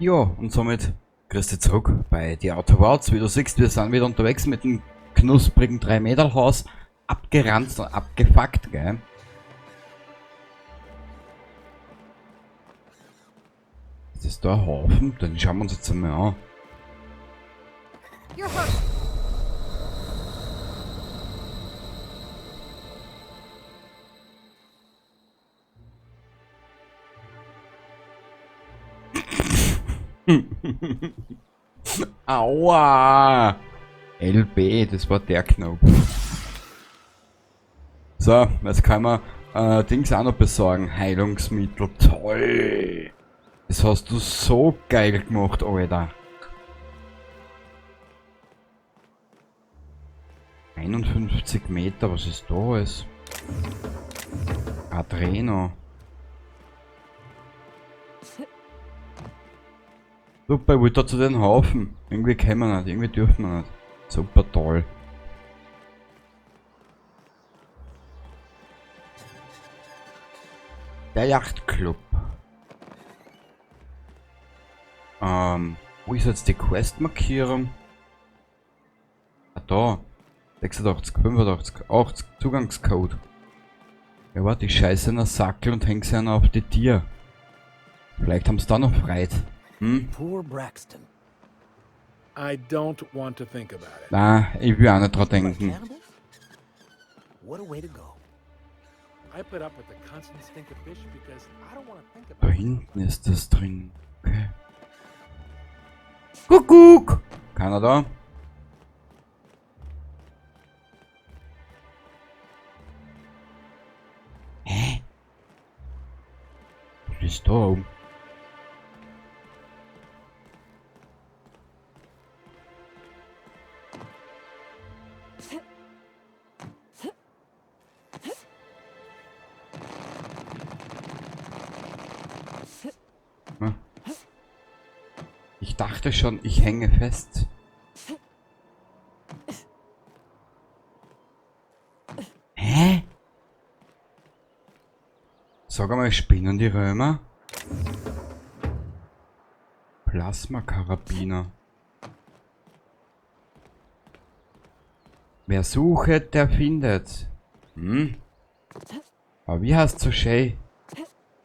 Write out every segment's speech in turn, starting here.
Ja, und somit grüß dich zurück bei The Outer Worlds. Wie du siehst, wir sind wieder unterwegs mit dem knusprigen 3-Meter-Haus. Abgeranzt und abgefuckt, gell? Ist das da ein Haufen? Den schauen wir uns jetzt einmal an. You're hurt. Aua! LB, das war der Knopf. So, jetzt kann man Dings auch noch besorgen. Heilungsmittel, toll! Das hast du so geil gemacht, Alter. 51 Meter, was ist da alles? Adreno. Super, ich wollte da zu den Haufen. Irgendwie können wir nicht, irgendwie dürfen wir nicht. Super toll. Der Yachtclub. Wo ist jetzt die Quest-Markierung? Ah, da. 86, 85, 80, Zugangscode. Ja, warte, ich scheiße in den Sackel und häng sie einer auf die Tier. Vielleicht haben's da noch frei. Hm? Poor Braxton. I don't want to think about it. Na, ich will auch nicht dran Like denken. cannabis? What a way to go. I put up with the constant stink of fish because I don't want to think Da about it. hinten ist das drin. Okay. Kuckuck! Keiner da? Hä? Was ist da oben? Hm. Ich dachte schon, ich hänge fest. Hä? Sag einmal, spinnen die Römer? Plasmakarabiner. Wer sucht, der findet. Hm? Aber wie heißt so schön?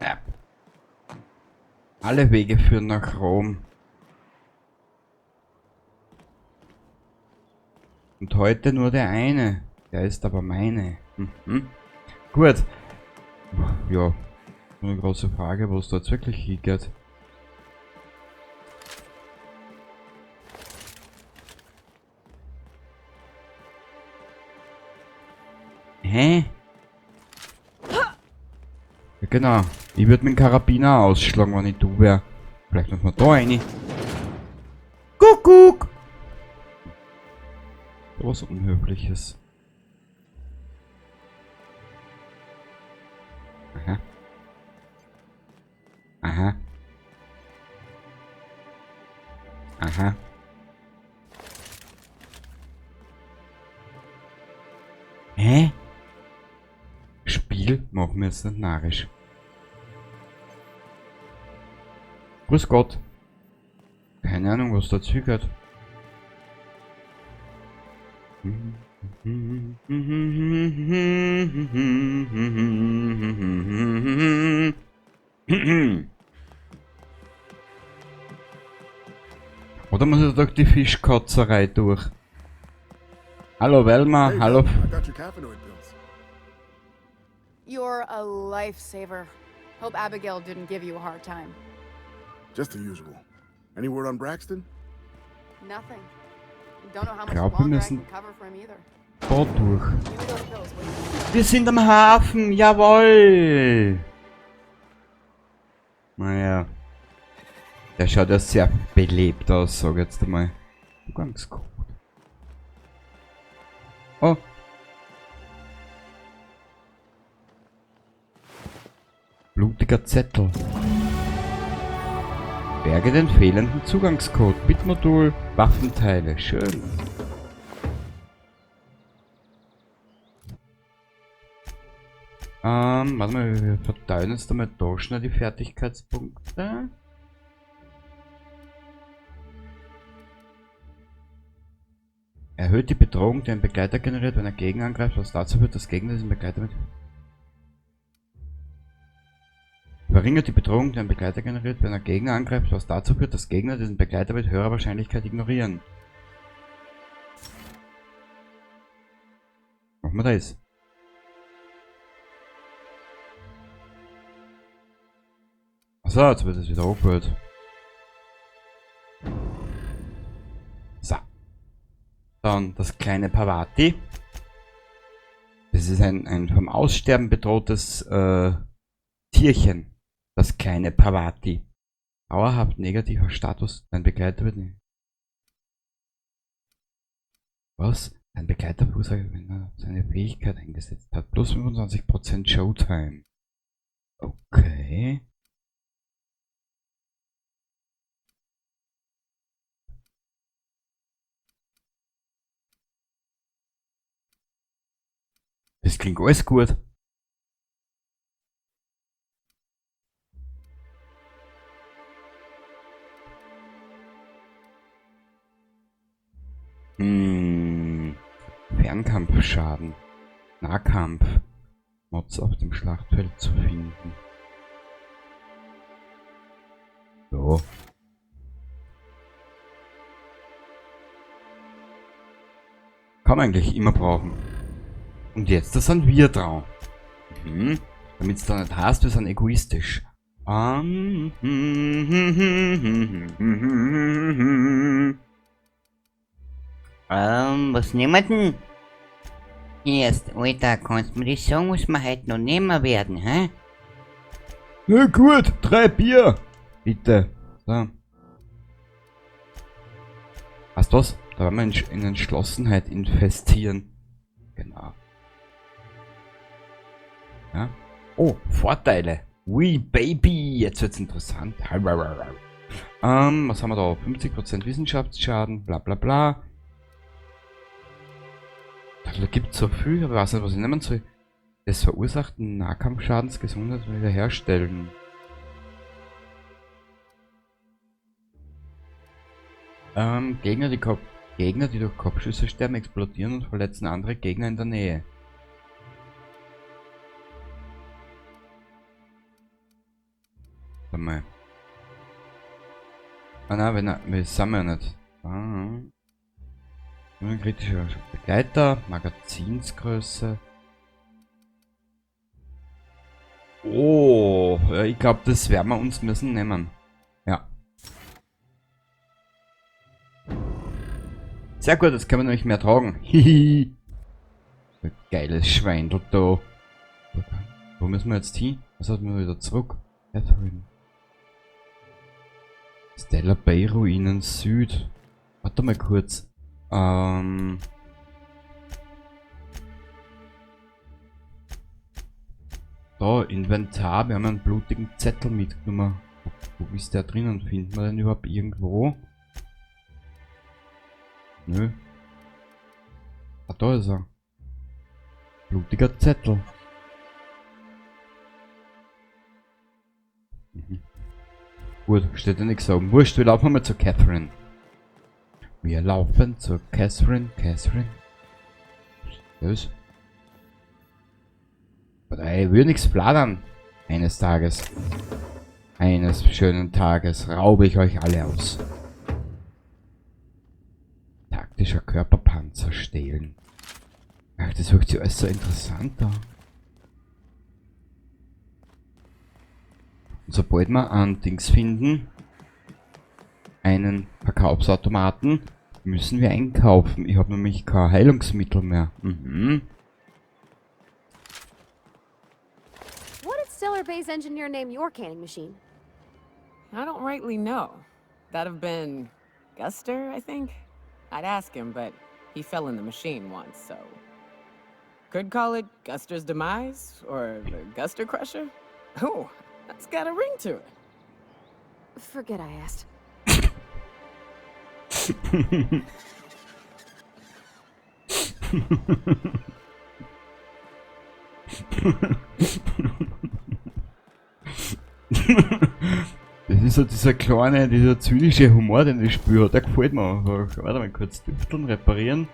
Ja. Alle Wege führen nach Rom. Und heute nur der eine. Der ist aber meine. Mhm. Gut. Ja. Eine große Frage, wo es da jetzt wirklich hingeht. Hä? Ja, genau. Ich würd mit dem Karabiner ausschlagen, wenn ich du wär. Vielleicht muss man da rein. Kuckuck! Was Unhöfliches. Aha. Aha. Aha. Hä? Spiel machen wir jetzt nicht narrisch. Grüß Gott. Keine Ahnung, was da zügert. Oder muss ich durch die Fischkotzerei durch? Hallo Velma, Hey, hallo. I got your caffeinoid pills. You're a lifesaver. Hope Abigail didn't give you a hard time. Just the usual. Any word on Braxton? Nothing. Don't know how much Glaub, wir longer I müssen can cover for him either. Da durch. Give me those pills, will you? Wir sind am Hafen, jawohl! Naja. Der schaut ja sehr belebt aus, sag ich jetzt einmal. Zugangscode. Oh. Blutiger Zettel. Berge den fehlenden Zugangscode. Bitmodul, Waffenteile. Schön. Warte mal, wir verteilen jetzt einmal da schnell die Fertigkeitspunkte. Erhöht die Bedrohung, die ein Begleiter generiert, wenn er Gegner angreift, was dazu führt, dass Gegner diesen Begleiter mit... Verringert die Bedrohung, die ein Begleiter generiert, wenn er Gegner angreift, was dazu führt, dass Gegner diesen Begleiter mit höherer Wahrscheinlichkeit ignorieren. Machen wir das. Achso, jetzt wird es wieder hochgeholt. So. Dann das kleine Pavati. Das ist ein vom Aussterben bedrohtes Tierchen. Das kleine Pavati. Dauerhaft negativer Status. Dein Begleiter wird nicht. Was? Dein Begleiter verursacht, wenn er seine Fähigkeit eingesetzt hat. Plus 25% Showtime. Okay. Das klingt alles gut. Fernkampfschaden. Nahkampf. Mods auf dem Schlachtfeld zu finden. So. Kann man eigentlich immer brauchen. Und jetzt, das sind wir dran. Damit's da nicht heißt, wir sind egoistisch. Was nehmen wir denn? Erst, Alter, kannst du mir das sagen, was wir heute noch nehmen werden, hä? Na gut, 3 Bier! Bitte. So. Weißt du was? Da werden wir in Entschlossenheit investieren. Genau. Ja. Oh, Vorteile. Oui, Baby. Jetzt wird's interessant. Was haben wir da? 50% Wissenschaftsschaden, bla bla bla. Da gibt's so viel, aber ich weiß nicht, was ich nehmen soll. Des verursachten Nahkampfschadens Gesundheit wiederherstellen. Gegner, die durch Kopfschüsse sterben, explodieren und verletzen andere Gegner in der Nähe. Warte mal. Ah nein, wenn er, wir sind ja nicht. Ah. Nur ein kritischer Begleiter, Magazinsgröße. Oh, ja, ich glaub, das werden wir uns müssen nehmen. Ja. Sehr gut, das können wir nämlich mehr tragen. Hihi. Geiles Schweindel da. Wo müssen wir jetzt hin? Was hat man wieder zurück? Catherine. Stellar Bay Ruinen Süd. Warte mal kurz. Da, Inventar. Wir haben einen blutigen Zettel mitgenommen. Wo ist der drinnen? Finden wir den überhaupt irgendwo? Nö. Ah, da ist er. Blutiger Zettel. Gut, steht ja nichts oben. Wurscht, wir laufen mal zu Catherine. Wir laufen zu Catherine, Catherine. Was? Aber ey, will nix plaudern. Eines Tages. Eines schönen Tages raube ich euch alle aus. Taktischer Körperpanzer stehlen. Ach, das wirkt sich alles so interessant an. Und sobald wir ein Dings finden, einen Verkaufsautomaten, müssen wir einkaufen. Ich hab nämlich kein Heilungsmittel mehr. What did Stellar Bay's engineer name your canning machine? I don't rightly know. That'd have been Guster, I think. I'd ask him, but he fell in the machine once, so... Could call it Guster's Demise, or the Guster Crusher. Oh, that's got a ring to it. Forget I asked. Das ist so dieser kleine, dieser zynische Humor, den ich spüre. Der gefällt mir einfach. Warte mal kurz, Tüfteln, reparieren.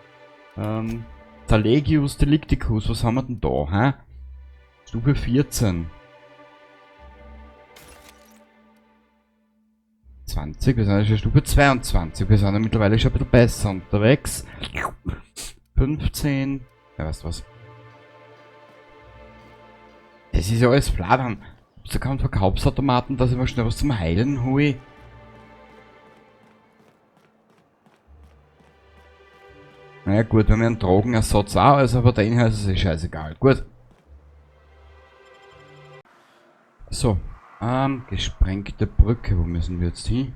Zalegius Delicticus, was haben wir denn da, hä? Stufe 14. 20, wir sind ja schon Stufe 22, wir sind ja mittlerweile schon ein bisschen besser unterwegs. 15, ja, weißt du was. Das ist ja alles Fladern. Gibt's da keinen Verkaufsautomaten, dass ich mir schnell was zum Heilen hole? Naja gut, wenn wir einen Drogenersatz auch, also aber den her ist es eh scheißegal. Gut. So. Gesprengte Brücke, wo müssen wir jetzt hin?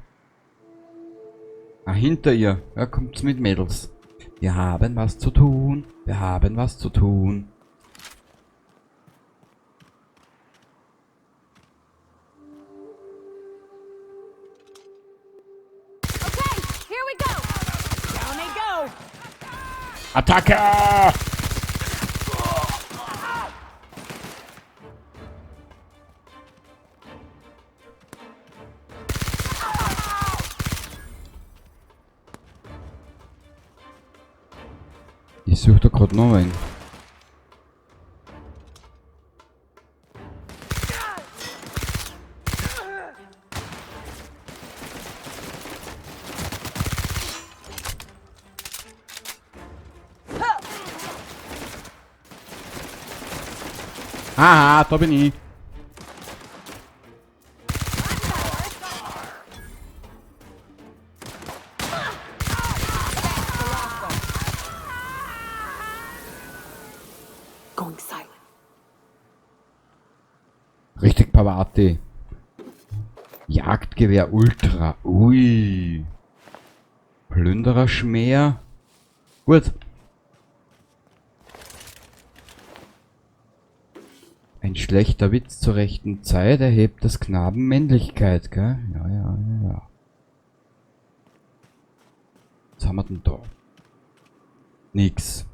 Ah, hinter ihr. Ja, kommt's mit, Mädels. Wir haben was zu tun. Wir haben was zu tun. Okay, here we go! Down they go! Attacke! Ich suche da gerade noch einen. Haha, da bin ich. Going silent. Richtig Pavati. Jagdgewehr Ultra. Ui. Plündererschmäher. Gut. Ein schlechter Witz zur rechten Zeit erhebt des Knaben Männlichkeit, gell? Ja, ja, ja, ja. Was haben wir denn da? Nix.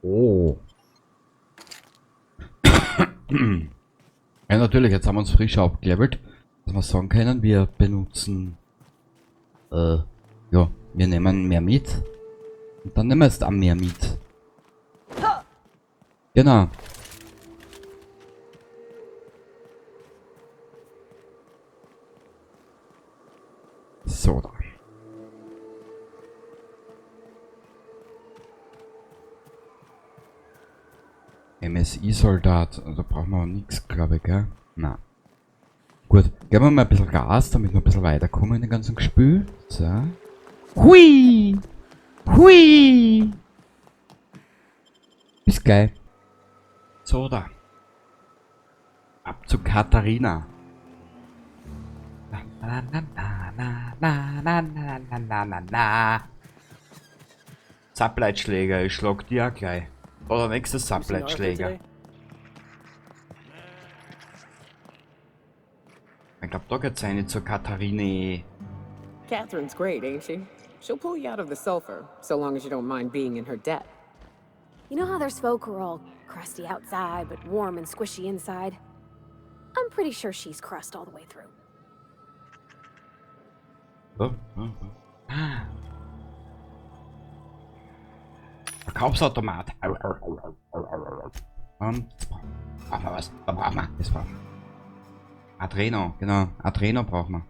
Oh. Ja, natürlich, jetzt haben wir uns frisch aufgelevelt, dass wir sagen können, wir benutzen, ja, wir nehmen mehr mit. Und dann nehmen wir jetzt auch mehr mit. Genau. So, da. MSI-Soldat, da brauchen wir aber nix, glaub ich, gell? Na. Gut, geben wir mal ein bisschen Gas, damit wir ein bisschen weiterkommen in den ganzen Gespül. So. Hui! Hui! Bis gleich. So, da. Ab zu Katharina. Na, na, na, na, na, na, na, na, na, na, na. Suppleitschläger, ich schlag dir auch gleich. Oder nächster Suppleitschläger. Ich glaub, da geht's eine zur Katharine. Catherine's great, ain't she? She'll pull you out of the sulfur, so long as you don't mind being in her debt. You know how there's folk who are all crusty outside, but warm and squishy inside? I'm pretty sure she's crust all the way through. So, so, so. Ah. Verkaufsautomat. Au, au, au, au, au, au, au. Das brauchen wir was. Da brauchen wir. Das brauchen wir. Adreno, genau. Adreno brauchen wir.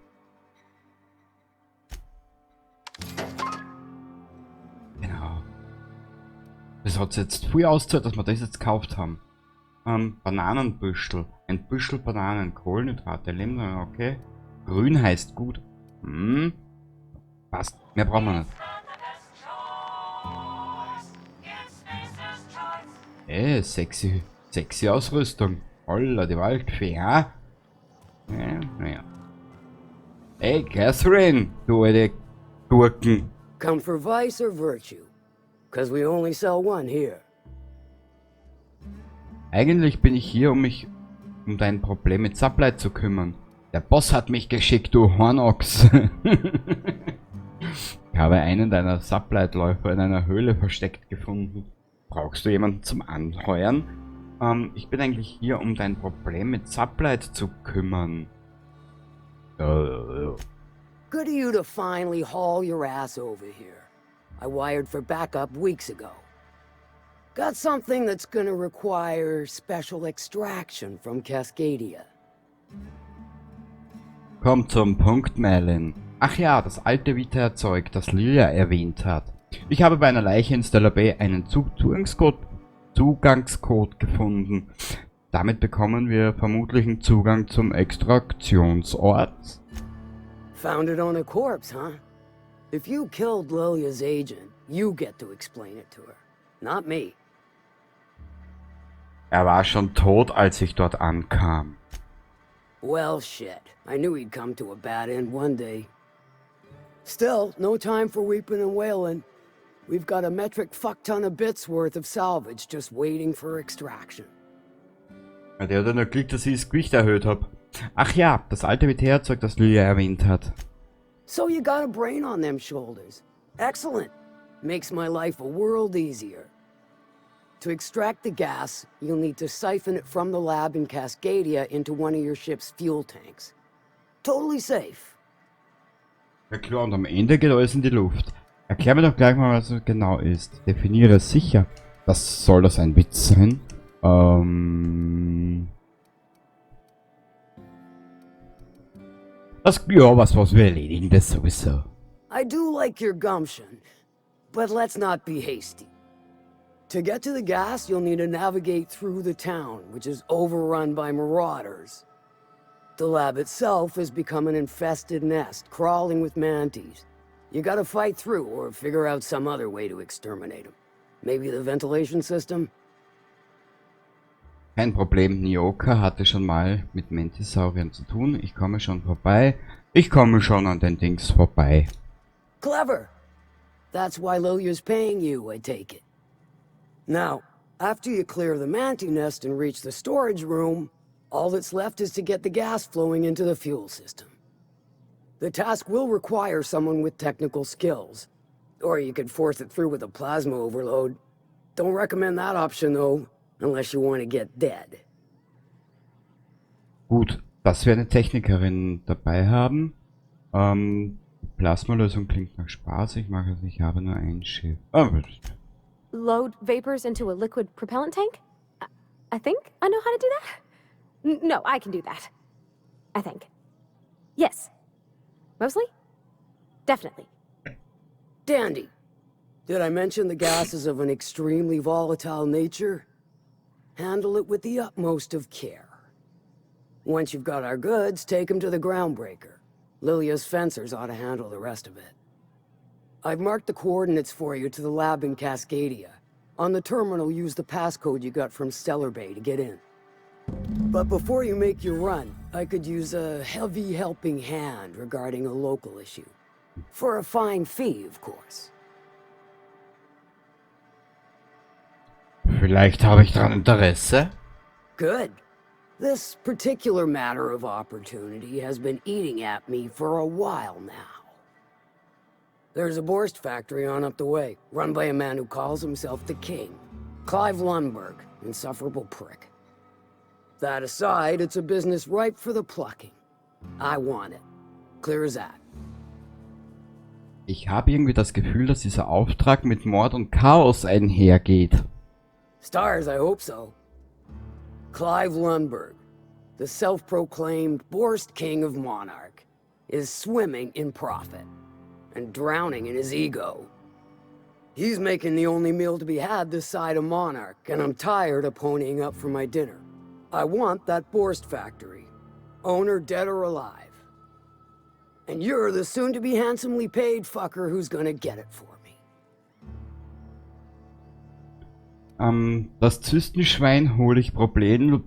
Genau. Das hat's jetzt früh ausgezahlt, dass wir das jetzt gekauft haben. Bananenbüschel. Ein Büschel Bananen. Kohlenhydrate. Leben, okay. Grün heißt gut. Passt. Mehr brauchen wir nicht. Ey, sexy, sexy Ausrüstung. Holla, die Waldfee, ha? Ja, naja. Ey, Catherine, du alte Gurken. Come for vice or virtue? 'Cause we only sell one here. Eigentlich bin ich hier, um mich um dein Problem mit Supply zu kümmern. Der Boss hat mich geschickt, du Hornochs. Ich habe einen deiner Supply-Läufer in einer Höhle versteckt gefunden. Brauchst du jemanden zum Anheuern? Ich bin eigentlich hier, um dein Problem mit Supply zu kümmern. Good of you to finally haul your ass over here. I wired for backup weeks ago. Got something that's gonna require special extraction from Cascadia. Komm zum Punkt, Merlin. Ach ja, das alte Vitae-Zeug, das Lilia erwähnt hat. Ich habe bei einer Leiche in Stellar Bay einen Zugangscode gefunden. Damit bekommen wir vermutlich einen Zugang zum Extraktionsort. Found it on a corpse, huh? If you killed Lilia's agent, you get to explain it to her, not me. Er war schon tot, als ich dort ankam. Well, shit. I knew he'd come to a bad end one day. Still, no time for weeping and wailing. We've got a metric fuckton of bits worth of salvage just waiting for extraction. Ja, der hat ja nur Glück, dass ich das Gewicht erhöht habe. Ach ja, das alte Vitae-Zeug, das Lilia erwähnt hat. So you got a brain on them shoulders. Excellent. Makes my life a world easier. To extract the gas, you'll need to siphon it from the lab in Cascadia into one of your ship's fuel tanks. Totally safe. Ja klar, und am Ende geht alles in die Luft. Erklär mir doch gleich mal, was es genau ist. Definiere sicher. Das soll das ein Witz sein? Das, ja, was wir erledigen, das sowieso. I do like your gumption, but let's not be hasty. To get to the gas, you'll need to navigate through the town, which is overrun by marauders. The lab itself has become an infested nest, crawling with mantis. You gotta fight through or figure out some other way to exterminate them. Maybe the ventilation system? Kein Problem, Nyoka hatte schon mal mit Mantisauriern zu tun. Ich komme schon vorbei. Ich komme schon an den Dings vorbei. Clever! That's why Lilia's paying you, I take it. Now, after you clear the manti nest and reach the storage room, all that's left is to get the gas flowing into the fuel system. The task will require someone with technical skills. Or you could force it through with a plasma overload. Don't recommend that option, though, unless you want to get dead. Gut, dass wir eine Technikerin dabei haben. Plasmalösung klingt nach Spaß. Ich mache es, ich habe nur ein Schiff. Ah, Load vapors into a liquid propellant tank? I think I know how to do that. No, I can do that. I think. Yes. Mostly? Definitely. Dandy. Did I mention the gas is of an extremely volatile nature? Handle it with the utmost of care. Once you've got our goods, take them to the Groundbreaker. Lilia's fencers ought to handle the rest of it. I've marked the coordinates for you to the lab in Cascadia. On the terminal, use the passcode you got from Stellar Bay to get in. But before you make your run, I could use a heavy helping hand regarding a local issue. For a fine fee, of course. Vielleicht habe ich daran Interesse. Good. This particular matter of opportunity has been eating at me for a while now. There's a Boarst factory on up the way, run by a man who calls himself the King. Clive Lundberg, insufferable prick. That aside, it's a business ripe for the plucking. I want it. Clear as that. Ich habe irgendwie das Gefühl, dass dieser Auftrag mit Mord und Chaos einhergeht. Stars, I hope so. Clive Lundberg, the self-proclaimed Boarst King of Monarch, is swimming in profit and drowning in his ego. He's making the only meal to be had this side of Monarch, and I'm tired of ponying up for my dinner. I want that Boarst factory, owner dead or alive. And you're the soon-to-be handsomely paid fucker who's gonna get it for me. Das Zystenschwein hole ich problemlos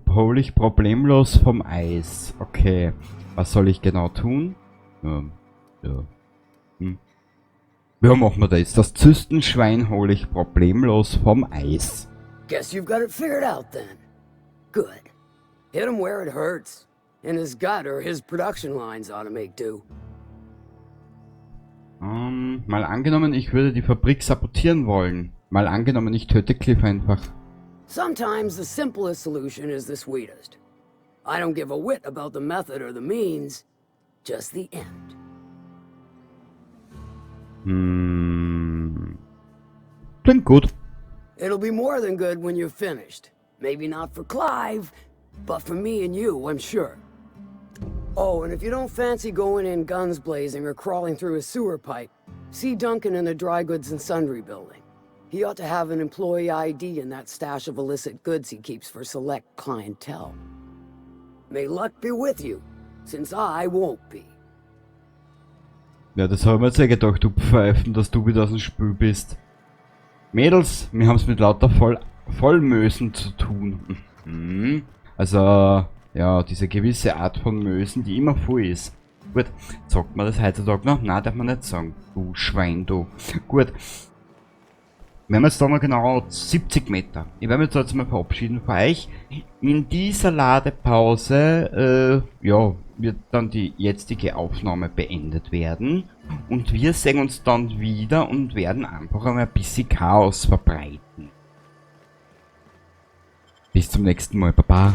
vom Eis. Okay. Was soll ich genau tun? Ja. Ja, machen wir das. Das Zystenschwein hole ich problemlos vom Eis. Guess you've got it figured out then. Good. Hit him where it hurts. In his gut or his production lines ought to make do. Mal angenommen, ich würde die Fabrik sabotieren wollen. Mal angenommen, ich töte Cliff einfach. Sometimes the simplest solution is the sweetest. I don't give a whit about the method or the means, just the end. Klingt gut. It'll be more than good when you're finished. Maybe not for Clive, but for me and you, I'm sure. Oh, and if you don't fancy going in guns blazing or crawling through a sewer pipe, see Duncan in the Dry Goods and Sundry building. He ought to have an employee ID in that stash of illicit goods he keeps for select clientele. May luck be with you, since I won't be. Ja, das habe ich mir jetzt eh gedacht, du Pfeifen, dass du wieder aus dem Spiel bist. Mädels, wir haben es mit lauter Vollmösen zu tun. Also, ja, diese gewisse Art von Mösen, die immer voll ist. Gut, sagt man das heutzutage noch? Nein, darf man nicht sagen. Du Schwein, du. Gut. Wir haben jetzt da noch genau 70 Meter. Ich werde mich jetzt mal verabschieden von euch. In dieser Ladepause, ja, wird dann die jetzige Aufnahme beendet werden. Und wir sehen uns dann wieder und werden einfach einmal ein bisschen Chaos verbreiten. Bis zum nächsten Mal. Baba.